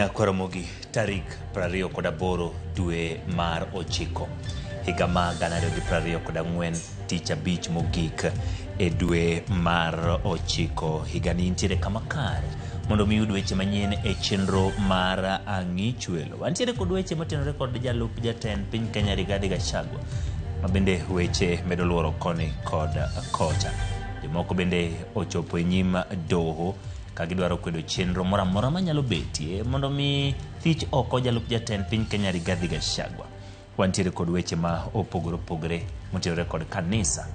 Nyakwaramogi tarik 28 dwe mar ochiko higa ma 2024 tich abich mogik e dwe mar ochiko higani intiere kama kare mondo mi yud weche manyien e chenro mar Ang'ich Welo. Wantiere kod weche motenore kod jalup jatend piny Kenya Rigathi Gachagua ma bende weche medo luoro koni kod kocha. Jomoko bende ochopo e nyim doho ka gidwaro kwedo chenro moro amora manyalo betie mondo mi thich oko jalup jatend piny Kenya Rigathi Gachagua. Wantiere kod weche ma opogore opogore motenore kod kanisa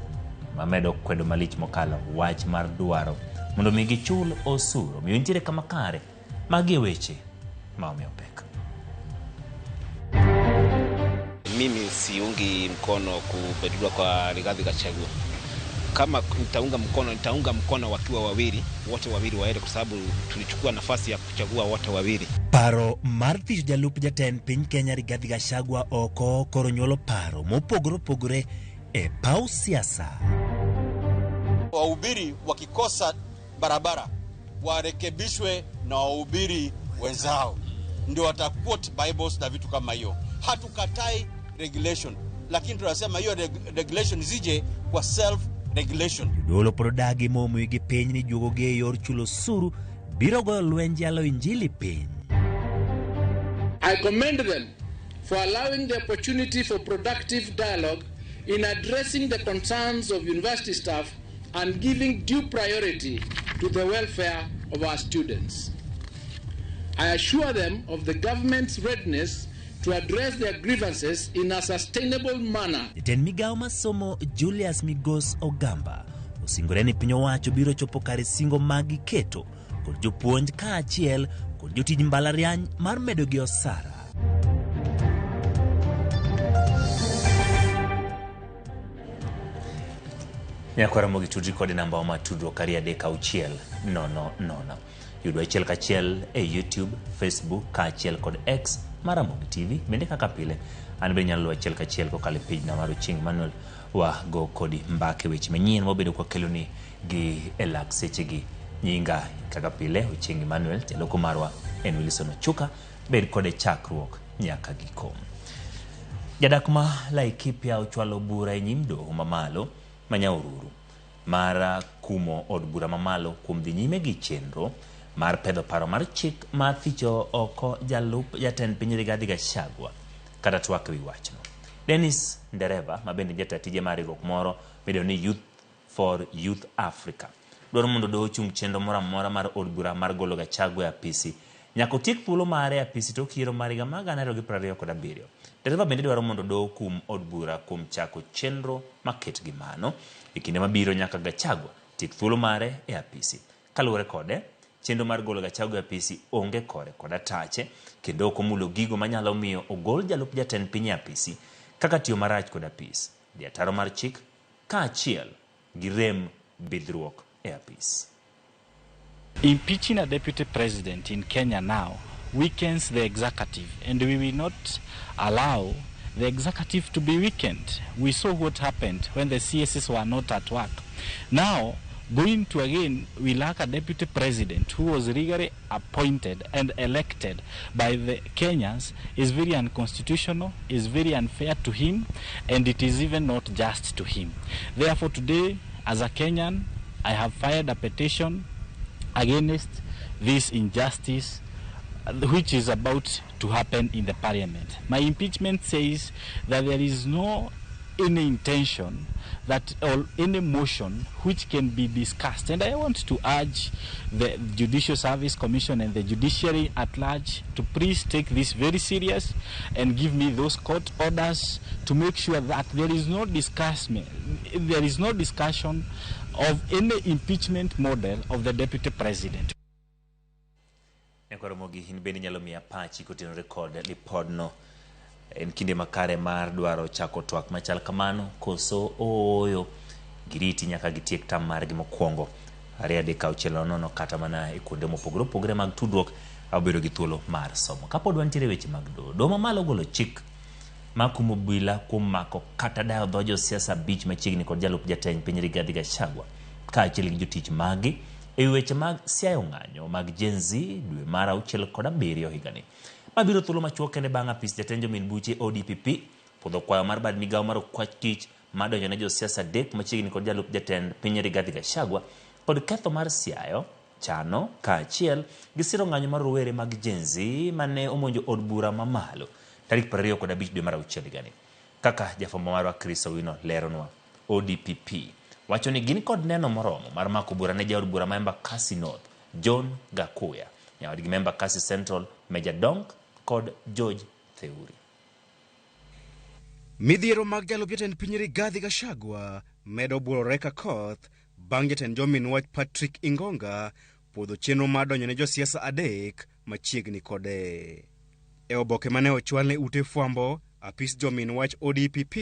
mamedo kwedo malich mokalo wach mar dwaro mondo mi gichul osuru. Omiyo intiere kama kare, magi e weche ma omiyo pek. Mimi siungi mkono kupinduliwa kwa Rigathi Gachagua. Kama nitaunga mkono, nitaunga mkono wakiwa wawili, wote wawili waende, kwa sababu tulichukua nafasi ya kuchagua wote wawili. Paro mar thicho jalup jatend piny Kenya Rigathi Gachagua oko koro nyuolo paro mopogore opogore e paw siasa. Wahubiri wakikosa barabara warekebishwe na wahubiri wenzao, ndio wataquote Bibles na vitu kama hiyo. Hatukatai regulation, lakini tunasema hiyo regulation zije kwa self regulation. Jodolo pod odagi momo wigi piny ni juogogi e yor chulo osuru biro goyo lwenj yalo injili piny. I commend them for allowing the opportunity for productive dialogue in addressing the concerns of university staff and giving due priority to the welfare of our students. I assure them of the government's readiness to address their grievances in a sustainable manner. Jatend migawo mar somo Julius Migos Ogamba osingore ni piny owacho biro chopo kare singo ma giketo kod jopuonj kaachiel kod jotij mbalariany mar medogi osara. Nyakwara Ramogi tudri kod namba wa mar tudruok 236 00. Yudwa achiel kachiel e YouTube, Facebook kaachiel kod X mar Ramogi TV. Bende kaka pile, an bende inyalo luwo achiel kachiel kokalo e page na mar Ochieng Emmanuel wa go kodi mbaka e weche manyien wabedo kwakeloni gi e lak sechegi. Nyinga kaka pile Ochieng Emmanuel, jaloko marwa en Wilson Ochuka, bed kode chakruok nyaka giko. Jadak ma Laikipia ochwalo bura e nyim doho mamalo ma Nyahururu mar kumo od bura mamalo kuom dhi nyime gi chenro mar pedho paro mar chik mar thicho oko jalup jatend piny Rigathi Gachagua kata twak ewi wachno. Dennis Ndereva ma bende jata tije mar riwruok moro midendo ni Youth for Youth Africa dwaro mondo doho ochung chenro moro amora mar od bura mar golo Gachagua e apisi nyaka otiek thuolo mare e apisi tok yiero mar higa mar 2027. Ndereva bende dwaro mondo doho kum od bura kuom chako chenro maket gi mano e kinde mabiro nyaka Gachagua tiek thuolo mare e apisi. Kaluwore kode, chenro mar golo Gachagua e apisi onge kore kod atache kendo ok omulo gigo manyalo miyo ogol jalup jatend piny e apisi kaka tiyo marach kod apis, dhi ataro mar chik kaachiel gi rem bidhruok e apis. Impeaching a deputy president in Kenya now weakens the executive, and we will not allow the executive to be weakened. We saw what happened when the CSs were not at work. Now, going to again, we lack a deputy president who was legally appointed and elected by the Kenyans is very unconstitutional, is very unfair to him, and it is even not just to him. Therefore, today, as a Kenyan, I have filed a petition against this injustice which is about to happen in the parliament. My impeachment says that there is no any intention that or any motion which can be discussed. And I want to urge the Judicial Service Commission and the judiciary at large to please take this very serious and give me those court orders to make sure that there is no discussion, there is no discussion of any impeachment model of the deputy president. Nyakwar in bende inyalo miya pachi kotenore kod lipodno. En kinde makare mar dwaro chako twak machal kamano koso ooyo giriti nyaka gitiek tam margi mokwongo 236 00 kata mana e kuonde mopogore opogore mag tudruok abedo gi thuolo mar somo. Kapod wantiere weche mag doho, doho mamalo ogolo chik mar kumo obila kuom mako kata dayo dho josiasa abich machiegni kod jalup jatend piny Rigathi Gachagua kaachiel gi jotich magi e wi weche mag siayo ng'anyo mag Gen Z dwe mar auchiel kod abiriyo higani. Ma biro thuolo machuok kende bang' apis jatend jomin buche ODPP puodho kwayo mar bad migawo mar okwach kich mar donjo ne josiasa adek machiegni kod jalup jatend piny Rigathi Gachagua kod ketho mar siayo, chano kaachiel gi siro ng'anyo mar rowere mag Gen Z mane omonjo od bura mamalo tarik 25 dwe mar auchiel higani. Kaka jafwambo marwa Chris Owino leronwa, ODPP wacho ni gin kod neno moromo mar mako bura ne jaod bura ma Embakasi North John Gakuya, nyawadgi ma Embakasi Central Meja Donk kod George Theuri. Midhiero mag jalup jatend piny Rigathi Gachagua medo buorore ka koth bang' jatend jomin wach Patrick Ingonga puodho chenro mar donjo ne josiasa adek machiegni kode. E oboke mane ochwal ne ute fwambo, apis jomin wach ODPP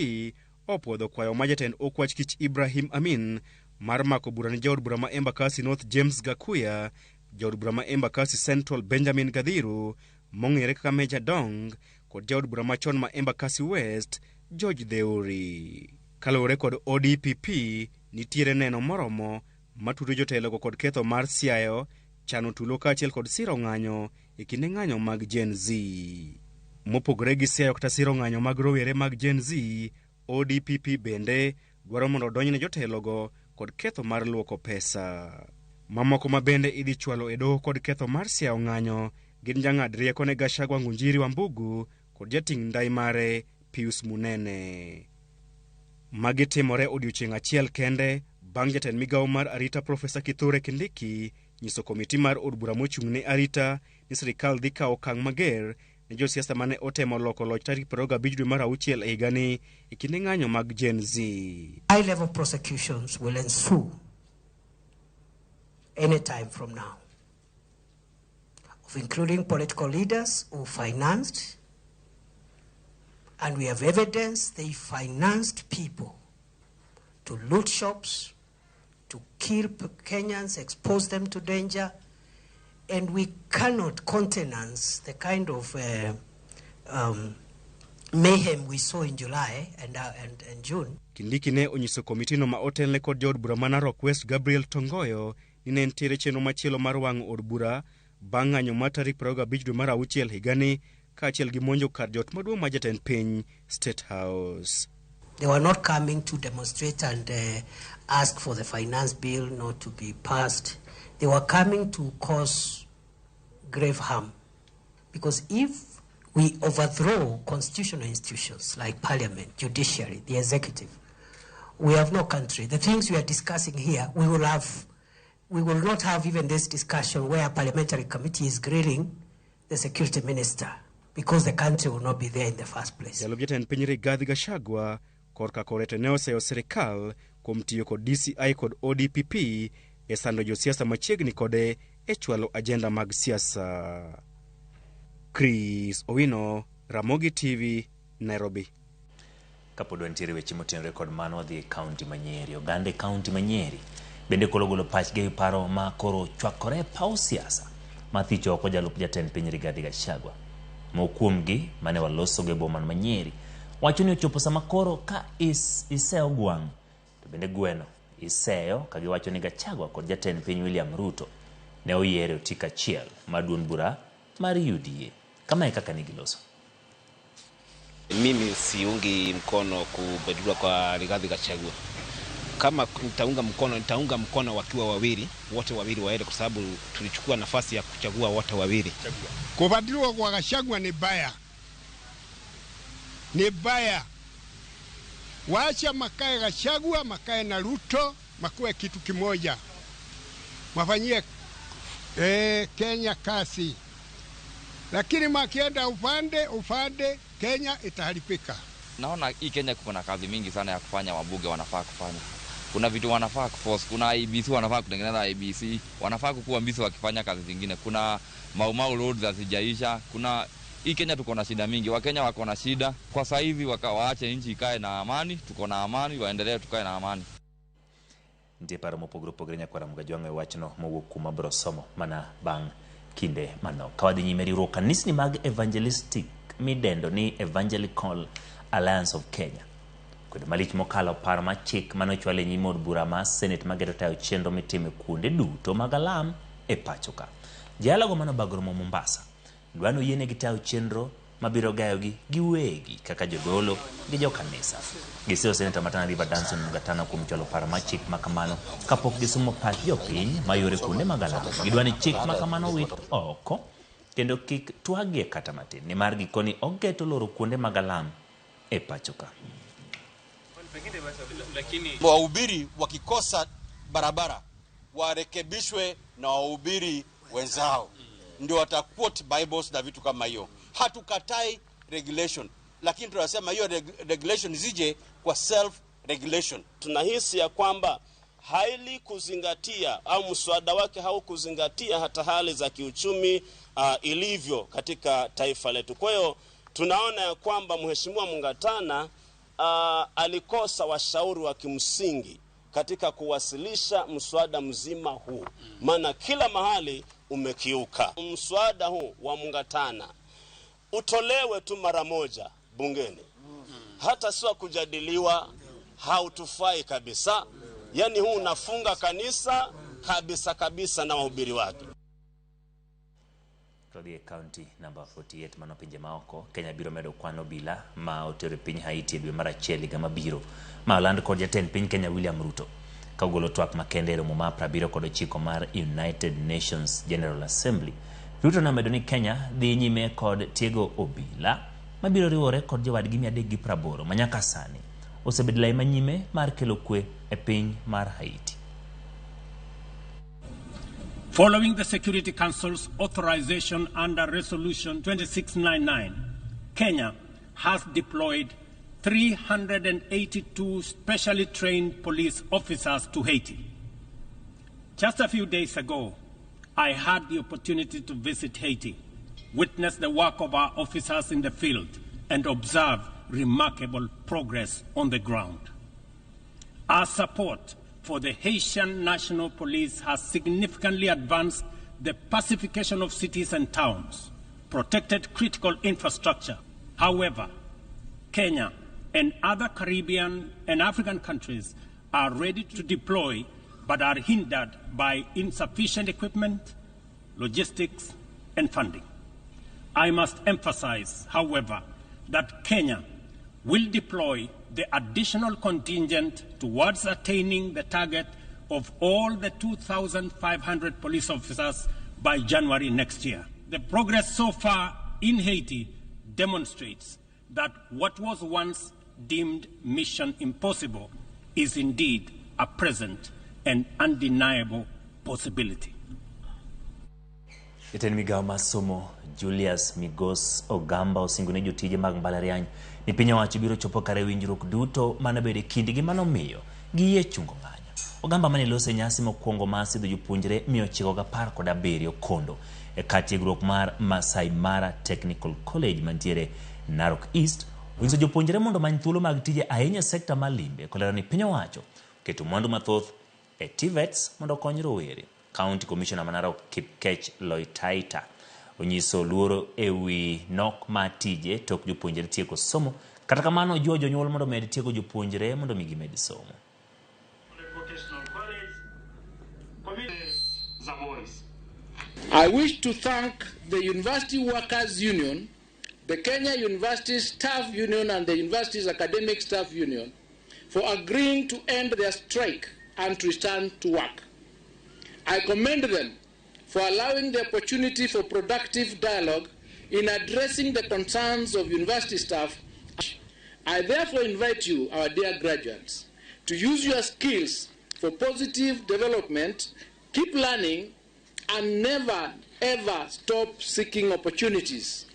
opuodho kwayo ma jatend okwach kich Ibrahim Amin mar mako bura ne jaod bura ma Embakasi North James Gakuya, jaod bura ma Embakasi Central Benjamin Gathiru mong'ere kaka Meja Dong kod jaod bura machon ma Embakasi West George Theuri. Kaluwore kod ODPP, nitiere neno moromo matudo jotelogo kod ketho mar siayo, chano tulo kaachiel kod siro ng'anyo e kinde ng'anyo mag Gen Z. Mopogore gi siayo kata siro ng'anyo mag rowere mag Gen Z, ODPP bende dwaro mondo odonjne jotelogo kod ketho mar luoko pesa. Mamoko ma bende idhi chwalo e doho kod ketho mar siayo ng'anyo gin jang'ad rieko ne Gachagua Ngunjiri Wambugu kod jating' ndai mare Pius Munene. Magi timore odiochieng' achiel kende bang' jatend migawo mar arita Profesa Kithure Kindiki nyiso komiti mar od bura mochung' ne arita ni sirikal dhi kawo okang' mager ne josiasa mane otemo loko loch tarik 25 dwe mar auchiel e higani e kinde ng'anyo mag Gen Z. High level prosecutions will ensue any time from now, of including political leaders who financed, and we have evidence they financed people to loot shops, to kill Kenyans, expose them to danger, and we cannot countenance the kind of mayhem we saw in July and June. Kindiki ne onyiso komitino ma otelne kod jaod bura ma Narok West Gabriel Tongoyo ni ne nitiere chenro machielo mar wang'o od bura bang' ng'anyo mar tarik 25 dwe mar auchiel higani kaachiel gi monjo kar jot maduong' mar jatend piny State House. They were not coming to demonstrate and ask for the finance bill not to be passed. They were coming to cause grave harm. Because if we overthrow constitutional institutions like parliament, judiciary, the executive, we have no country. The things we are discussing here, we will not have even this discussion where a parliamentary committee is grilling the security minister, because the country will not be there in the first place. Jalup jatend piny Rigathi Gachagua korka kore to ne oseyo sirikal kuom tiyo kod DCI kod ODPP e sando josiasa machiegni kode e chwalo ajenda mag siasa. Chris Owino, Ramogi TV, Nairobi. Kapod wantiere weche motenore kod mano, wadhi e kaunti ma Nyeri. Oganda e kaunti ma Nyeri bende koro golo pachgi ewi paro ma koro chwakore e paw siasa ma thicho oko jalup jatend piny Rigathi Gachagua. Moko kuomgi mane walosogo e boma ma Nyeri wacho ni ochopo sama koro ka iseyo gwang' to bende gweno iseyo, ka giwacho ni Gachagua kod jatend piny William Ruto ne oyier e otiko achiel mar duond bura mar UDA. Kama e kaka ne giloso. Mimi siungi mkono kubadilishwa kwa Rigathi Gachagua. Kama nitaunga mkono, nitaunga mkono wakiwa wawili, wote wawili waende, kwa sababu tulichukua nafasi ya kuchagua wote wawili. Kubadilishwa kwa Gachagua ni baya. Ni baya. Wacha makae Gachagua, makae na Ruto, makuwe kitu kimoja. Wafanyie Kenya kasi. Lakini makienda upande Kenya itaharibika. Naona hii Kenya kuna kazi mingi sana ya kufanya, wabunge wanafaa kufanya. Kuna vitu wanafaa kuforce, kuna IEBC wanafaa kutengeneza IEBC, wanafaa kukuwa mbisi wakifanya kazi zingine. Kuna Mau Mau roads hazijaisha, kuna hii Kenya tuko na shida mingi, Wakenya wako na shida. Kwa sasa hivi wakawaache nchi ikae na amani, tuko na amani, waendelee tukae na amani. Nitie paro mopogore opogore nyakwara Mgajwang'o e wachno mowuok kuma biro somo mana bang' kinde manok. Ka wadhi nyime, riwruok kanisni mag evangelistic midendo ni Evangelical Alliance of Kenya Kwedo malich mokalo paro mar chik mane ochwal e nyim od bura mar Senate mageto tayo chenro mitimo e kuonde duto mag alam e pacho ka. Jayalogo mane obago romo Mombasa dwa ni oyienegi tayo chenro mabiro gayogi giwegi kaka jodolo gi jokanisa. Gisiro Seneta ma Tana River Danson Mungatana kuom chwalo paro mar chik ma kamano kapok gisumo pach jopiny mayore kuonde mag alam. Gidwa ni chik ma kamano owit oko kendo kik twagie kata matin nimar gikoni ogeto loro kuonde mag alam e pacho ka. Wahubiri wakikosa barabara warekebishwe na wahubiri wenzao, ndio wataquote Bibles na vitu kama hiyo. Hatukatai regulation, lakini tunasema hiyo regulation zije kwa self regulation. Tunahisi ya kwamba haili kuzingatia au mswada wake haukuzingatia hata hali za kiuchumi ilivyo katika taifa letu. Kwa hiyo tunaona ya kwamba Mheshimiwa Mungatana alikosa washauri wa kimsingi katika kuwasilisha mswada mzima huu, maana kila mahali umekiuka. Mswada huu wa Mungatana utolewe tu mara moja bungeni, hata sio kujadiliwa, hautufai kabisa. Yani huu unafunga kanisa kabisa kabisa na wahubiri wake. To dhi e kaunti namba 48 mano pinje maoko, Kenya biro medo kwan obila ma otero e piny Haiti e dwe mar achiel higa mabiro. Ma oland kod jatend piny Kenya William Ruto ka ogolo twak makende e romo mar 79 mar United Nations General Assembly. Ruto nomedo ni Kenya dhi nyime kod tiego obila mabiro riwore kod jowadgi 380 ma nyaka sani osebedo lai manyime mar kelo kwe e piny mar Haiti. Following the Security Council's authorization under Resolution 2699, Kenya has deployed 382 specially trained police officers to Haiti. Just a few days ago, I had the opportunity to visit Haiti, witness the work of our officers in the field, and observe remarkable progress on the ground. Our support for the Haitian National Police has significantly advanced the pacification of cities and towns, protected critical infrastructure. However, Kenya and other Caribbean and African countries are ready to deploy but are hindered by insufficient equipment, logistics, and funding. I must emphasize, however, that Kenya will deploy the additional contingent towards attaining the target of all the 2,500 police officers by January next year. The progress so far in Haiti demonstrates that what was once deemed mission impossible is indeed a present and undeniable possibility. Jatend migawo mar somo Julius Migos Ogamba osingo ne jotije mag mbalariany ni piny owacho biro chopo kare winjruok duto mane bedo e kindgi manomiyo giyie chungo ng'anyo. Ogamba mane loso e nyasi mokwongo mar sidho jopuonjre 917 kondo e kar tiegruok mar Masai Mara Technical College mantiere Narok East onyiso jopuonjre mondo omany thuolo mag tije ahinya e sekta mar limbe kolero ni piny owacho oketo mwandu mathoth e TVETs mondo okony rowere. County Commissioner ma Narok Kipkech Loitaita onyiso luoro e wi nok mar tije tok jopuonjre tieko somo. Kata kamano ojiwo jonyuol mondo omed tiego jopuonjre mondo mi gimed somo. I wish to thank the University Workers Union, the Kenya University Staff Union and the University's Academic Staff Union for agreeing to end their strike and to return to work. I commend them for allowing the opportunity for productive dialogue in addressing the concerns of university staff. I therefore invite you, our dear graduates, to use your skills for positive development, keep learning, and never ever stop seeking opportunities.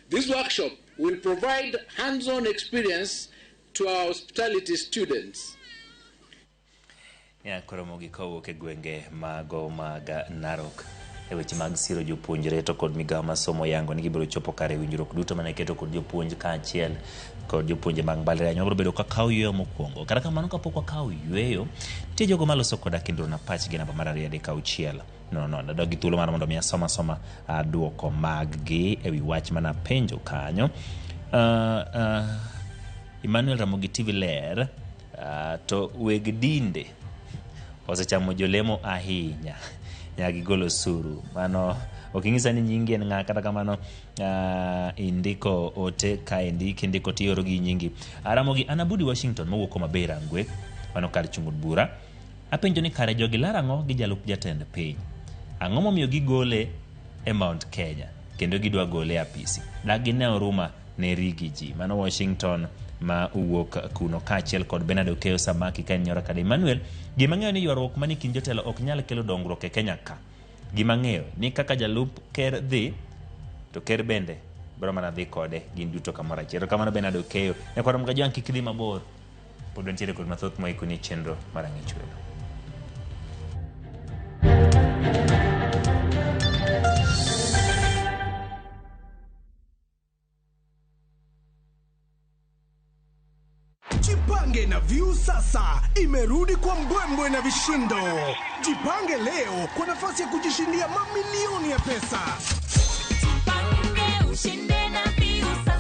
This workshop will provide hands-on experience to our hospitality students. Ya koro mogik kowuok e gwenge mago mag Narok e weche mag siro jopuonjre to kod migawo mar somo yango ni gibiro chopo kare winjruok duto mane keto kod jopuonj kaachiel kod jopuonje mag mbalariany. Wabiro bedo ka kawo yueyo mokwongo. Kata kamano kapok wakawo yueyo, nitie jogo maloso koda kendo na pachgi namba mar 2 3 6 0 0. Adog gi thuolo mar mondo mi asom asoma duoko mag gi ewi wach mana penjo kanyo. Emmanuel Ramogi TV ler, to weg dinde osechamo jolemo ahinya nyaka gigol osuru. Mano ok inyisa ni nyingi en ng'a, kata kamano indiko ote kaendi, kindiko tioro gi nyingi. Ramogi an Abudi Washington mowuok Homa Bay Rangwe, mano kar chung' od bura. Apenjo ni kare jogi lar ang'o gi jalup jatend piny? Ang'o momiyo gigole e Mount Kenya kendo gidwa gole e apisi? Dak gine oruma ne rigi ji. Mano Washington ma owuok kuno kaachiel kod Bernard Okeyo Samaki ka en Nyora Kada Emmanuel. Gima ang'eyo ni ywaruok manie kind jotelo ok nyal kelo dongruok e Kenya ka. Gima ang'eyo ni kaka jalup ker dhi to ker bende biro mana dhi kode gin duto kamoro achiel. Erokamano Bernard Okeyo. Nyakwar Mgajwang' kik idhi mabor. Pod wantiere kod mathoth moikoni e chenro mar Ang'ech Welo. Jipange na Viusasa imerudi kwa mbwembwe na vishindo. Jipange leo kwa nafasi ya kujishindia mamilioni ya pesa. Jipange ushinde na Viusasa.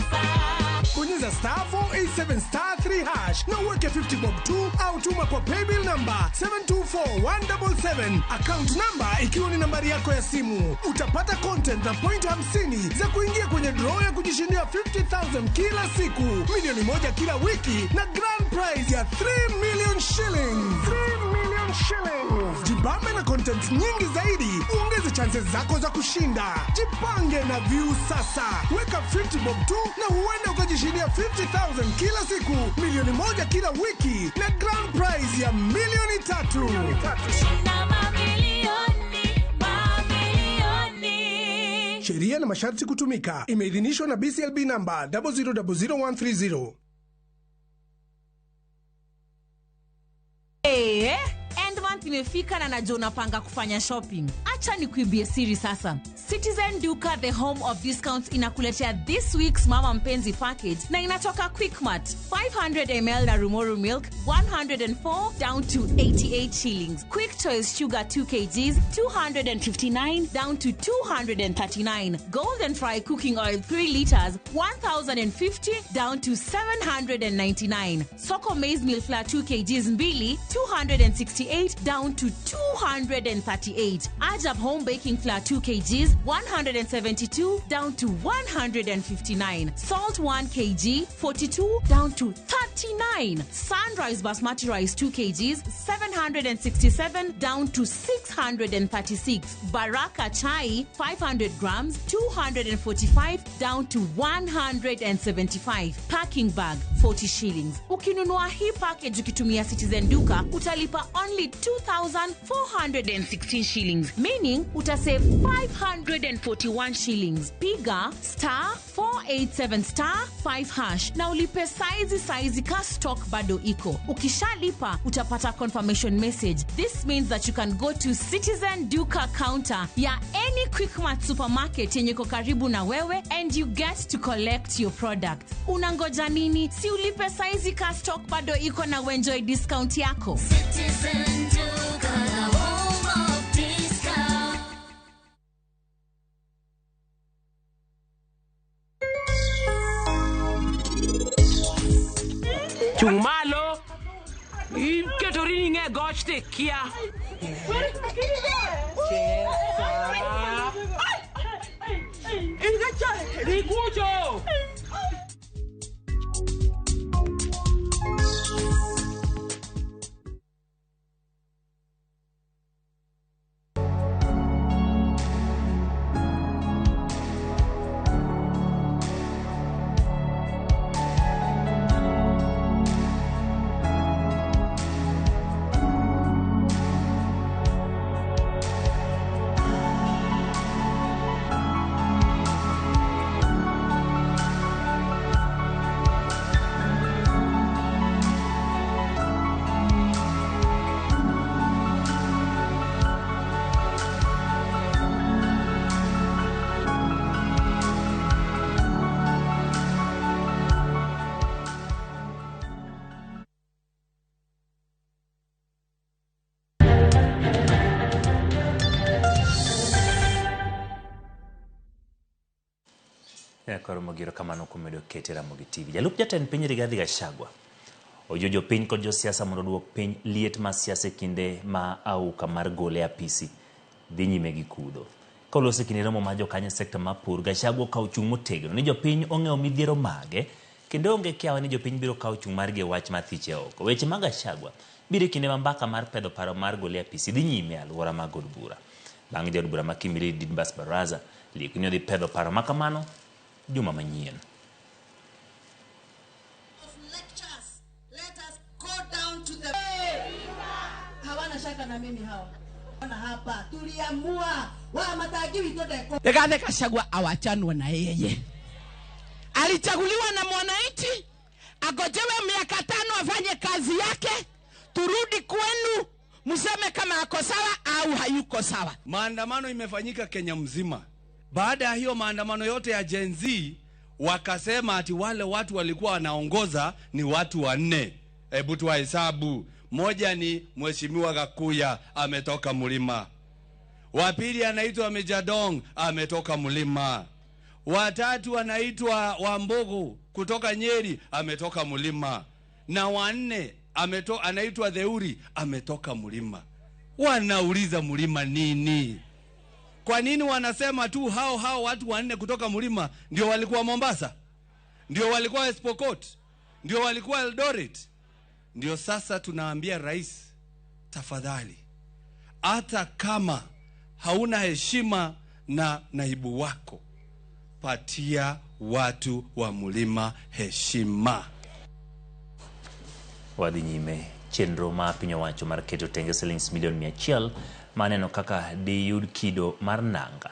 Bonyeza star 487 star 3 hash na uweke 50 bob 2 au tuma kwa paybill number 724177, account number ikiwa ni nambari yako ya simu. Utapata content na point 50 za kuingia kwenye draw ya kujishindia 50,000 kila siku, milioni 1 kila wiki na grand prize ya 3 million shillings. 3 million shillings. Jibambe na content nyingi zaidi, uongeze chances zako za kushinda. Jipange na Viusasa. Weka 50 bob 2 na huenda ukajishindia 50,000 kila siku, milioni 1 kila wiki na grand prize ya milioni 3. Shinda mamilioni, mamilioni. Sheria na masharti kutumika. Imeidhinishwa na BCLB number 0000130. End month imefika na najua unapanga kufanya shopping. Acha nikuibie siri sasa. Citizen Duka, the home of discounts, inakuletea this week's Mama Mpenzi package na inatoka Quickmart. 500 ml na Rumoru milk 104 down to 88 shillings. Quick Choice sugar 2 kgs 259 down to 239. Golden Fry cooking oil 3 liters 1050 down to 799. Soko maize meal flour 2 kgs mbili 268 down to 238. Ajab home baking flour 2 kgs 172 down to 159. Salt 1 kg 42 down to 39. Sunrise basmati rice 2 kgs 767 down to 636. Baraka chai 500 grams 245 down to 175. Packing bag 40 shillings. Ukinunua hii package ukitumia Citizen Duka utalipa only 2,416 shillings, meaning utasave 541 shillings. Piga star 487 star 5 hash na ulipe saizi saizi ka stock bado iko. Ukishalipa utapata confirmation message. This means that you can go to Citizen Duka counter ya any Quickmart supermarket yenye iko karibu na wewe and you get to collect your product. Unangoja nini? Si ulipe saizi ka stock bado iko na uenjoy discount yako. Citizen Duka, the home of discount. Chung malo iketori ni ng'e goch to ikia. Rikucho. Nyakoro Mogiro kamano kuom medo kete Ramogi TV. Jalup jatend piny Rigathi Gachagua ojiwo jopiny kod josiasa mondo oduok piny liet mar siasa e kinde ma auka mar gole e apisi dhi nyime gi kudho. Ka oloso e kinde romo mar jokanyo e sekta mar pur, Gachagua okawo chung' motegno ni jopiny ong'eyo midhiero mage kendo onge kiawa ni jopiny biro kawo chung' margi e wach mar thiche oko. Weche mag Gachagua biro e kinde ma mbaka mar pedho paro mar gole e apisi dhi nyime e alwora mag od bura. Bang' jaod bura ma Kimilili Didmus Barasa liek ni odhi pedho paro ma kamano juma manyien. Hawana shaka na mimi hawa. Hapa tuliamua wa matangi witũ ndeko. Rigathi Gachagua awachanwe na yeye. Alichaguliwa na mwananchi, agojewe miaka 5 afanye kazi yake, turudi kwenu mseme kama ako sawa au hayuko sawa. Maandamano imefanyika Kenya mzima. Baada ya hiyo maandamano yote ya Gen Z, wakasema ati wale watu walikuwa wanaongoza ni watu wanne. Hebu tuwahesabu. Moja ni Mheshimiwa Gakuya, ametoka mlima. Wa pili anaitwa Mejadong, ametoka mlima. Wa tatu anaitwa Wambugu kutoka Nyeri, ametoka mlima. Na wa nne anaitwa Theuri, ametoka mlima. Wanauliza mlima nini? Kwa nini wanasema tu hao watu wanne kutoka mlima ndio walikuwa Mombasa? Ndio walikuwa West Pokot? Ndio walikuwa Eldoret? Ndio sasa tunaambia rais, tafadhali, hata kama hauna heshima na naibu wako, patia watu wa mlima heshima. Wadhi nyime chenro ma piny owacho mar keto tenge silings milion 100 maneno kaka diyud kido mar nanga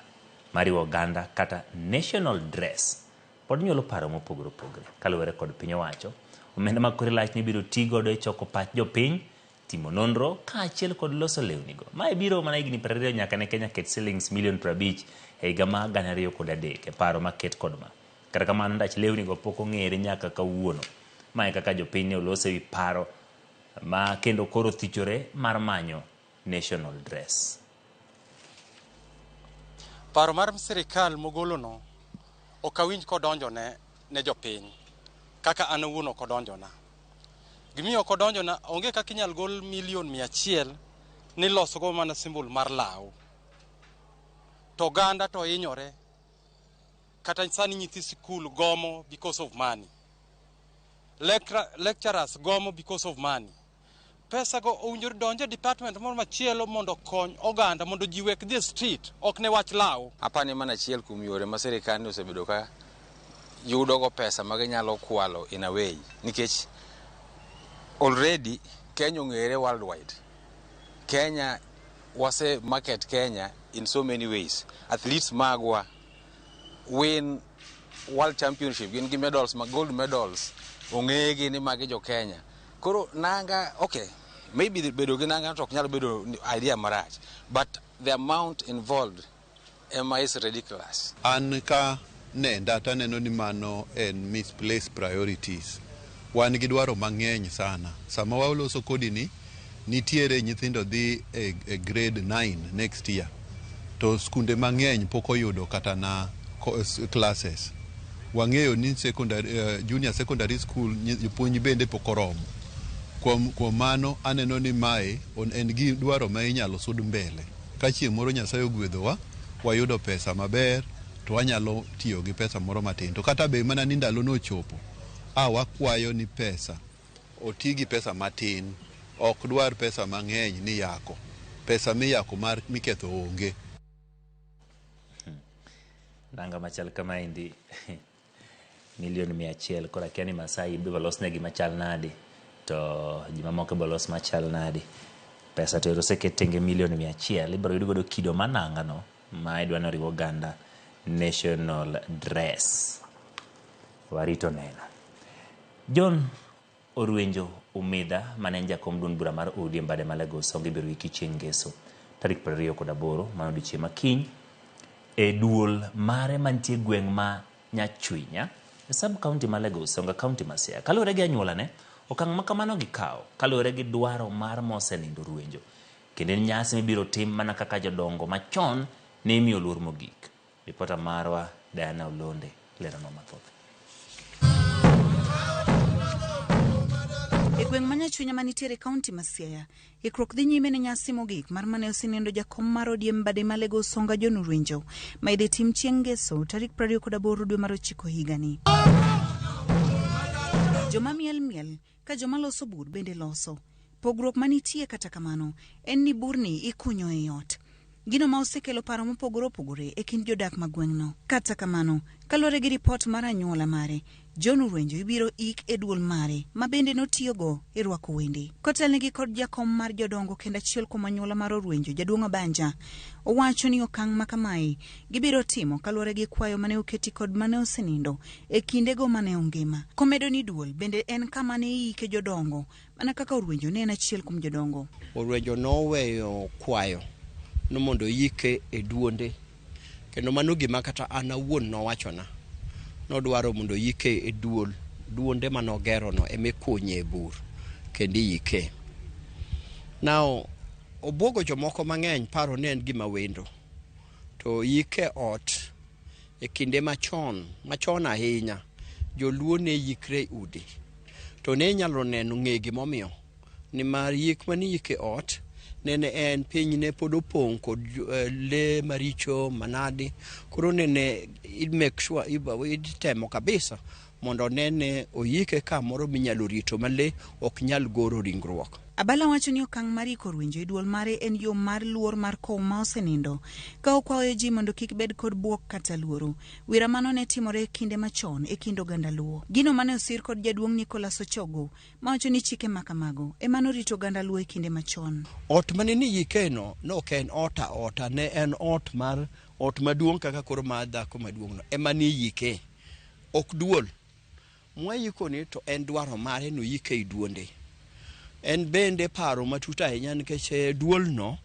mariwo oganda kata national dress pod nyuolo paro mopogore opogore. Kaluwore kod piny owacho, omenda mag kor lach mibiro ti godo e choko pach jopiny, timo nonro kaachiel kod loso lewnigo. Mae biro mana higni 20 nyaka ne Kenya ket silings milion 50 e higa mar 2003 e paro maket kod ma. Kata kamano ndach lewnigo pok ong'ere nyaka kawuono. Mae kaka jopiny ne oloso ewi paro ma kendo koro thichore mar manyo national dress. Paro mar sirikal mogolono ok awinj kodonjone ne jopiny kaka an owuon ok odonjona. Gimiyo ok odonjona, onge kaka inyal gol milion 100 ni losogo mana symbol mar law. To oganda to hinyore, kata sani nyithi sikul gomo because of money. Lecturers gomo because of money. Pesa go owinjore donje department moro machielo mondo okony oganda mondo ji wek dhi e street, ok ne wach law. Apani mana achiel kuom yore ma sirikal ni osebedo ka yudogo pesa ma ginyalo kwalo in a way, nikech already Kenya ong'ere worldwide. Kenya wase market Kenya in so many ways. Athletes magwa win world championship, gin gi medals, ma gold medals, ong'egi ni magi jo Kenya. Koro nanga, okay, maybe bedo gi nanga to ok nyal bedo idea marach, but the amount involved ema is ridiculous. An ka nenda taneno ni mano en misplaced priorities. Wan gi dwaro mang'eny sana. Sama waloso kodi ni, nitiere nyithindo dhi e grade 9 next year. To skunde mang'eny pok oyudo kata na classes. Wang'eyo ni junior secondary school jopuonj bende pok oromo. Kuom mano aneno ni mae en gi dwaro ma inyalo sud mbele. Ka chieng' moro Nyasaye ogwedhowa, wayudo pesa maber, to wanyalo tiyo gi pesa moro matin. To kata be mana ni ndalo nochopo, wakwayo ni pesa, oti gi pesa matin, ok dwar pesa mang'eny ni yako. Pesa miyako mar miketho onge. Nanga machal kama endi milion 100 koro akia ni Masai ibiro losnegi machal nadi to ji mamoko ibiro los machal nadi. Pesa to oseket tenge milion 100 ibiro yud godo kido mar nangano ma idwa ni oriw oganda national dress. Warito neno. John Orwenjo Umida mane en jakom duond bura mar ODM bade ma Lagos onge ibiro iki chieng' ngeso tarik 28 mano odiochieng' ma kiny e duol mare mantie gweng' ma Nyachwinya e sub county ma Lagos Songa county ma Siaya. Kaluwore gi anyuolane, okang' ma kamano gikawo kaluwore gi dwaro mar mosenindo Orwenjo kendo en nyasi mibiro tim mana kaka jodongo machon ne imiyo luor mogik. Ripota marwa Diana Olonde Leronwa mathoth. E gweng' ma Nyachunya manitiere e kaunti ma Siaya, ikruok dhi nyime ne nyasi mogik mar mane osenindo jakom mar ODM Bade Malego Usonga John Orwenjo ma idhi tim chieng' Ngeso tarik 28 dwe mar ochiko higani. Joma miel miel ka joma loso bur bende loso. Pogruok manitie kata kamano en ni burni ikunyo e ot. Gino ma osekelo paro mopogore opogore e kind jodak ma gweng'no. Kata kamano, kaluwore gi ripot mar anyuola mare, John Orwenjo ibiro ik e duol mare ma bende notiyogo e rwako wende. Kotelnegi kod jakom mar jodongo kendo achiel kuom anyuola mar Orwenjo, Jaduong' Abanja, owacho ni okang' ma kamae gibiro timo kaluwore gi kwayo mane oketi kod mane osenindo e kindego mane ongima. Komedo ni duol bende en kama ne iike jodongo mana kaka Orwenjo ne en achiel kuom jodongo. Orwenjo noweyo kwayo ni mondo oyike e duonde, kendo mano gima kata an awuon nowachona. Nodwaro mondo oyike e duol, duonde manogerono ema ikunye e bur kendo iyike. Now, obwogo jomoko mang'eny paro ni en gima wendo, to yike ot e kinde machon, machon ahinya, joluo ne yikre e udi. To ne inyalo neno ng'e gimomiyo, nimar yik mane iyiko e ot nene en piny ne pod opong' kod le maricho manadi, koro nene i make sure itemo kabisa mondo nene oyike kamoro minyalo rito ma le ok nyal goro ringruok. Abala wacho ni okang' mar iko Orwenjo e duol mare en yo mar luor mar kow ma osenindo, ka okwayo ji mondo kik bed kod buok kata luoro. Wira mano ne timore e kinde machon e kind oganda Luo. Gino mane osir kod jaduong' Nicholas Ochogo mawacho ni chike ma kamago ema norito oganda Luo e kinde machon. Ot mane niyikeno ne ok en ot aota, ne en ot mar ot maduong' kaka koro mar dhako maduong'no ema niyike, ok duol. Mwayikoni to en dwaro mare noyike e duonde. En bende paro matut ahinya nikech duolno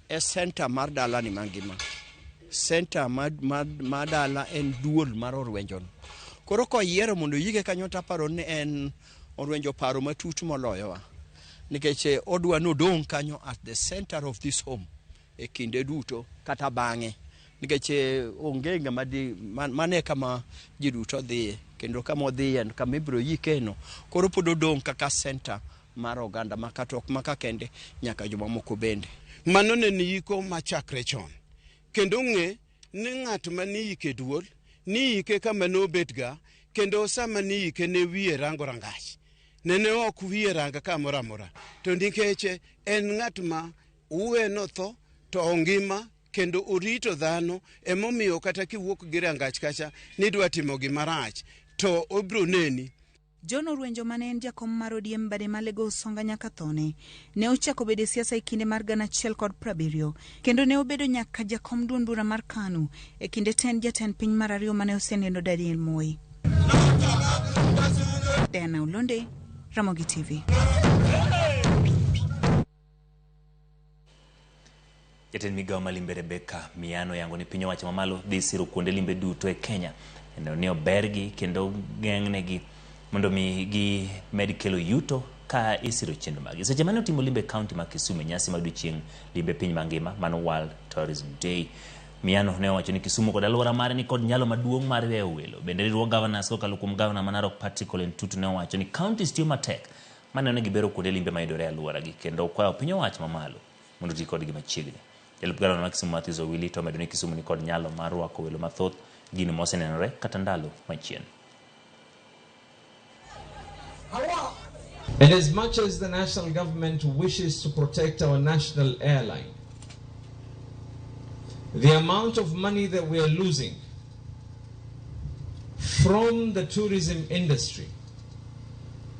e center mar dalani mangima. Center ma dala en duol mar Orwenjono. Koro koyiero mondo oyike kanyo to aparo ni en Orwenjo paro matut moloyowa. Nikech odwa ni odong' kanyo at the center of this home e kinde duto kata bang'e. Nikech onge ng'ama di, mano e kama ji duto dhiye kendo kama odhiye kama ibiro yikeno. Koro pod odong' kaka center mar oganda ma kata ok maka kende nyaka jomamoko bende. Mano ne en yiko machakre chon. Kendo ng'e ni ng'at ma niyike duol, niyike kama nobetga, kendo sama niyike ne wiye rango rangach. Nene ok wiye ranga kamoro amora. To nikech en ng'at ma uwe notho to ongima kendo orito dhano, emomiyo kata kiwuok gi rangach kacha nidwa timo gima rach to obiro neni. John Orwenjo mane en jakom mar ODM Bade Malego Usonga nyaka thone, ne ochako bedo e siasa e kinde mar 1970 kendo ne obedo nyaka jakom duond bura mar KANU e kinde tend jatend piny mar ariyo mane osenindo Daniel Moi. Diana Olonde, Ramogi TV. Jatend migawo ma limbe Rebecca Miano yango ni piny owacho mamalo dhi siro kuonde limbe duto e Kenya neno ni obergi kendo geng'negi mondo mi gimed kelo yuto ka isiro chenro magi. Seche mane otimo limbe e kaunti ma Kisumu e nyasi mar odiochieng' limbe piny mangima mano World Tourism Day. Miano ne owacho ni Kisumu kod alwora mare ni kod nyalo maduong' mar ywayo welo. Bende riwruog governors kokalo kuom gavana ma Narok Patrick Ole Ntutu ne owacho ni counties tiyo matek maneno ni gibero kuonde limbe mayudore e alworagi kendo okwayo piny owacho mamalo mondo oti kodgi machiegni. Jalup gavana ma Kisumu Matthews Owili to omedo ni Kisumu ni kod nyalo mar rwako welo mathoth, gino mosenenore kata ndalo machien. And as much as the national government wishes to protect our national airline, the amount of money that we are losing from the tourism industry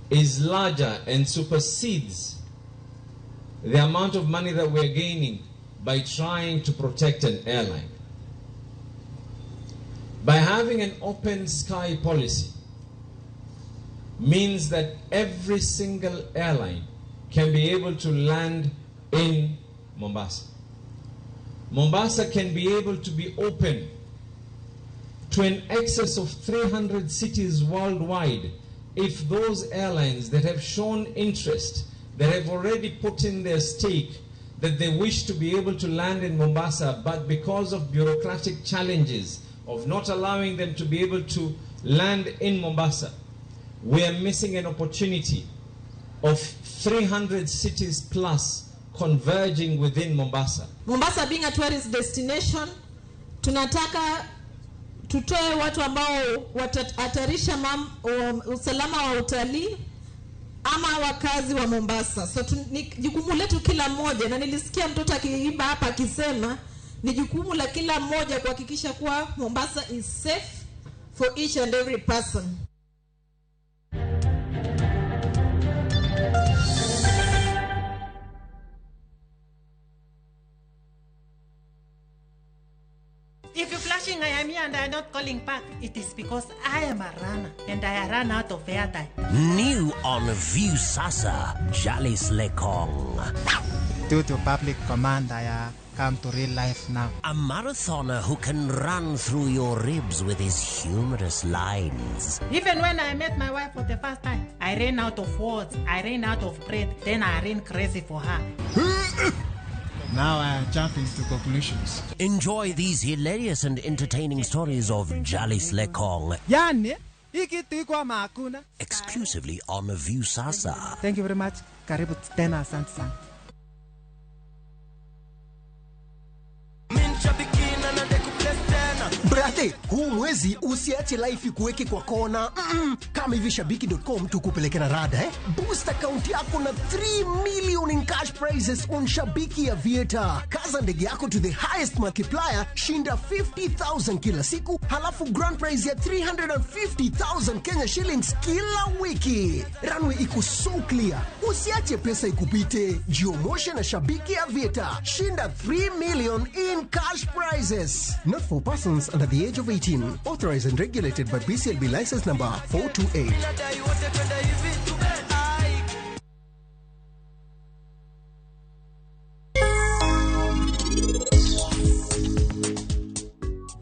is larger and supersedes the amount of money that we are gaining by trying to protect an airline. By having an open sky policy means that every single airline can be able to land in Mombasa. Mombasa can be able to be open to an excess of 300 cities worldwide if those airlines that have shown interest, that have already put in their stake, that they wish to be able to land in Mombasa, but because of bureaucratic challenges of not allowing them to be able to land in Mombasa, we are missing an opportunity of 300 cities plus converging within Mombasa. Mombasa being a tourist destination, tunataka tutoe watu ambao watahatarisha usalama wa utalii ama wakazi wa Mombasa. So ni jukumu letu kila mmoja, na nilisikia mtoto akiimba hapa akisema ni jukumu la kila mmoja kuhakikisha kuwa Mombasa is safe for each and every person. If you're flashing, I am here and I am not calling back. It is because I am a runner and I run out of airtime. New on Viusasa, Jalis Lekong. Due to public command, I come to real life now. A marathoner who can run through your ribs with his humorous lines. Even when I met my wife for the first time, I ran out of words, I ran out of breath, then I ran crazy for her. Now I am jumping to conclusions. Enjoy these hilarious and entertaining stories of Jalis Lekong. Yani, hii kitu iko ama hakuna? Exclusively on Viusasa. Thank you very much. Karibu tena, asante sana. Brate, huu mwezi usiache life ikuweke kwa kona. Kama hivi shabiki.com tukupeleke na rada eh? Boost account yako na 3 million in cash prizes on Shabiki Aviator. Kaza ndege yako to the highest multiplier, shinda 50,000 kila siku, halafu grand prize ya 350,000 Kenya shillings kila wiki. Runway iko so clear. Usiache pesa ikupite. Jiomoshe na Shabiki Aviator. Shinda 3 million in cash prizes. Not for persons under the age of 18. Authorized and regulated by BCLB license number 428.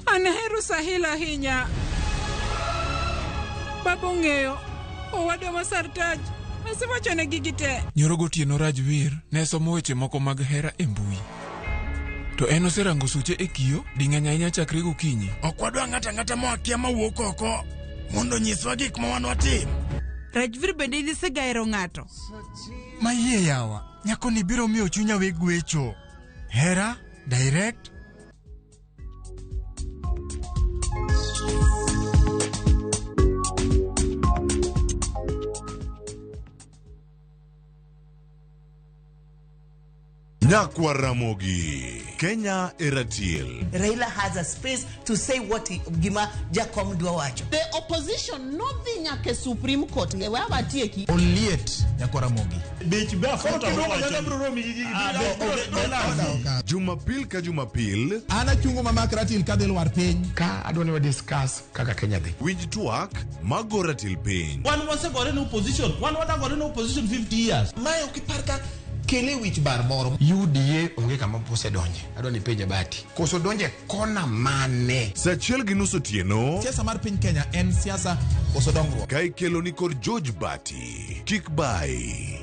An ahero Sahil ahinya. Baba ong'eyo, owadwa ma Sartaj, asewachone gigi te. Nyoro gotieno Rajvir ne somo weche moko mag hera e mbui. To en oserango suche e kiyo ding'eny ahinya chakre gokinyi. Ok wadwa ng'ato ang'ata moakia mawuok oko mondo onyiswa gik ma wan watim. Rajvir bende in isegahero ng'ato? Mayie yawa, nyakoni biro miyo chunya we gwecho. Hera, direct. Nyakwa Ramogi, Kenya Eratil. Raila has a space to say what he, gima Jakom dwa wacho. The opposition nodhi nyaka Supreme Court. We watieki. Oliet nyakwa Ramogi. Jumapil ka Jumapil. An achungo mamak ratil kadhi lwar piny. Ka adwa ni wa discuss kaka Kenya dhi. Winj twak mago ratil piny. Wan wasegore ne opposition. Wan wadagore ne opposition 50 years. Mae ok ipar ka kele wich bar moro. UDA onge kama osedonje. Adwa ni penje Bati. Koso donje kona mane? Saa 1:30 otieno. Siasa mar piny Kenya en siasa koso dongruok. Ka ikelo ni kod George Bati. Kik bai.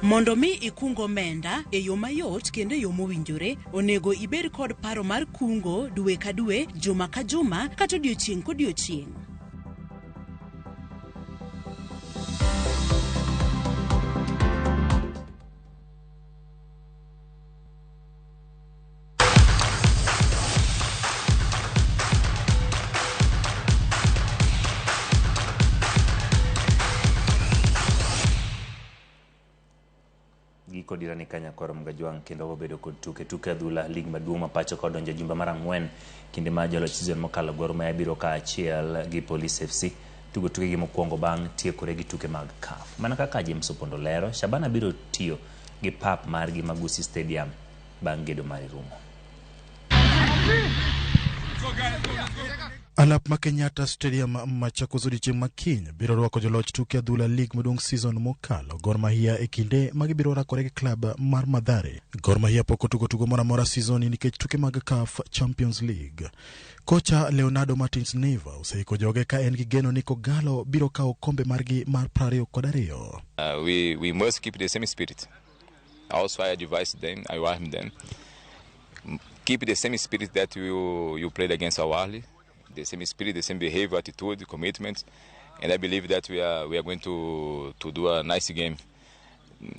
Mondo mi ikung omenda e yo mayot kendo e yo mowinjore, onego ibed kod paro mar kungo dwe ka dwe, juma ka juma, kata odiochieng' kodiochieng'. Giko dirani kanyakoro Mgajwang' kendo wabedo kod tuke adhula lig maduong' ma pacho ka odonjo jumba mar 4 kinde ma joloch season mokalo Gor Mahia biro kaachiel gi Police FC tugo tukegi mokwongo bang' tiekore gi tuke mag CAF. Mana kaka James Opondo lero, Shabana biro tiyo gi pap margi Magusi Stadium bang' gedo mare rumo. Alap ma Kenyatta Stadium Machakos odiechieng' ma kiny biro rwako joloch tuke adhula lig maduong' season mokalo Gor Mahia e kinde ma gibiro rakore gi klab mar Mathare. Gor Mahia pok otugo tugo moro amora season nikech tuke mag CAF Champions League. Kocha Leonardo Martins Neiva oseiko joge ka en gi geno ni Kogalo biro kawo kombe margi mar 22. We must keep the same spirit. Also, I advise them, I warn them, keep the same spirit that you played against Al Ahly, the same spirit, the same behavior, attitude, commitment, and I believe that we are going to do a nice game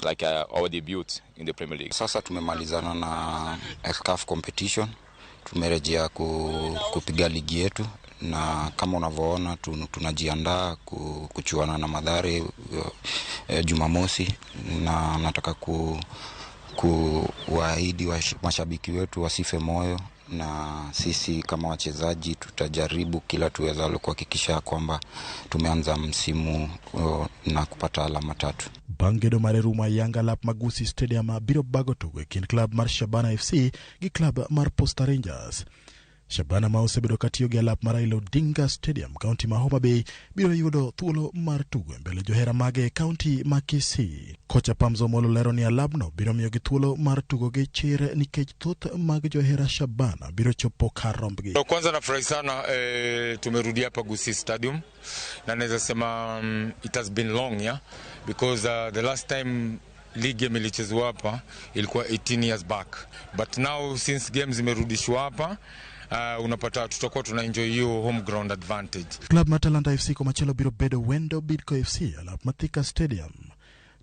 like our debut in the Premier League. Sasa tumemalizana na CAF competition, tumerejea kupiga ligi yetu, na kama unavyoona tunajiandaa kuchuana na Mathare Jumamosi, na nataka kuwaahidi mashabiki wetu wasife moyo, na sisi kama wachezaji tutajaribu kila tuwezalo kuhakikisha kwamba tumeanza msimu na kupata alama 3. Bang' gedo mar rumo Yanga lap Magusi Stadium biro bago tugo e kind klab mar Shabana FC gi klab mar Posta Rangers. Shabana ma osebedo katiyo gi alap mar Raila Odinga Stadium, kaunti ma Homa Bay, biro yudo thuolo mar tugo e mbele johera mage e kaunti ma Kisii. Kocha Pamzo Omolo lero ni alabno biro miyogi thuolo mar tugo gi chir nikech thoth mag johera Shabana biro chopo kar rombgi. Kwanza nafurahi sana tumerudi hapa Gusii Stadium, na naweza sema it has been long, yeah, because the last time league game ilichezwa hapa ilikuwa 18 years back, but now since games zimerudishwa hapa unapata tutakuwa tuna enjoy hiyo home ground advantage. Club mar Talanta FC komachielo biro bedo wendo Bidco FC alap Mathika Stadium.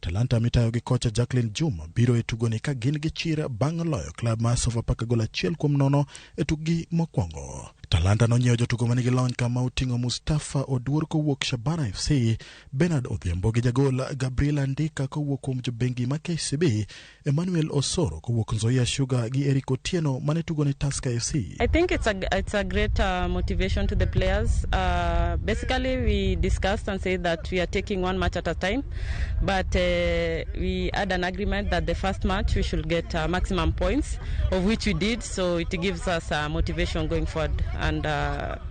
Talanta mitayo gi kocha Jacqueline Juma biro e tugoni ka gin gi chir bang' loyo klab mar Sofapaka gol 1-0 e tukgi mokwongo. Talanta nonyiewo jotugo manigi lony kama oting'o Mustafa Oduor kowuok Shabana FC, Bernard Odhiambo gi jagol Gabriel Andika kowuok kuom jobengi ma KCB, Emmanuel Osoro kowuok Nzoia Sugar gi Eric Otieno mane tugo ne Tusker FC. I think it's a great motivation to the players. Basically, we discussed and said that we are taking one match at a time, but we had an agreement that the first match we should get maximum points, of which we did, so it gives us motivation going forward and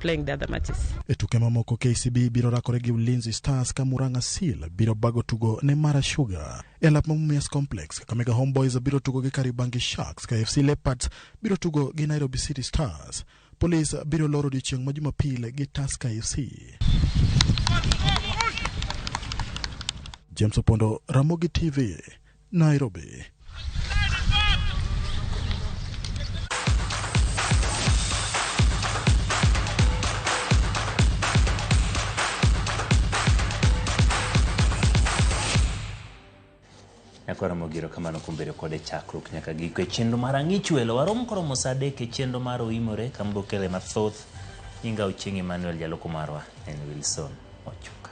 playing the other matches. E tuke mamoko, KCB biro rakore gi Ulinzi Stars ka Murang'a Seal biro bago tugo ne Mara Sugar. E alap ma Mumias Complex, Kakamega Homeboys biro tugo gi Kariobangi Sharks ka FC Leopards biro tugo gi Nairobi City Stars. Police biro loro odiechieng' ma Jumapil gi Tusker FC. James Opondo, Ramogi TV, Nairobi. Nyakwara Mogiro kamano kuom bedo kode chakruok nyaka giko e chenro mar Ang'ich Welo. Warom koromo saa 3 e chenro mar Oimore kama okele mathoth. Nyinga Ochieng' Emmanuel, jaloko marwa en Wilson Ochuka.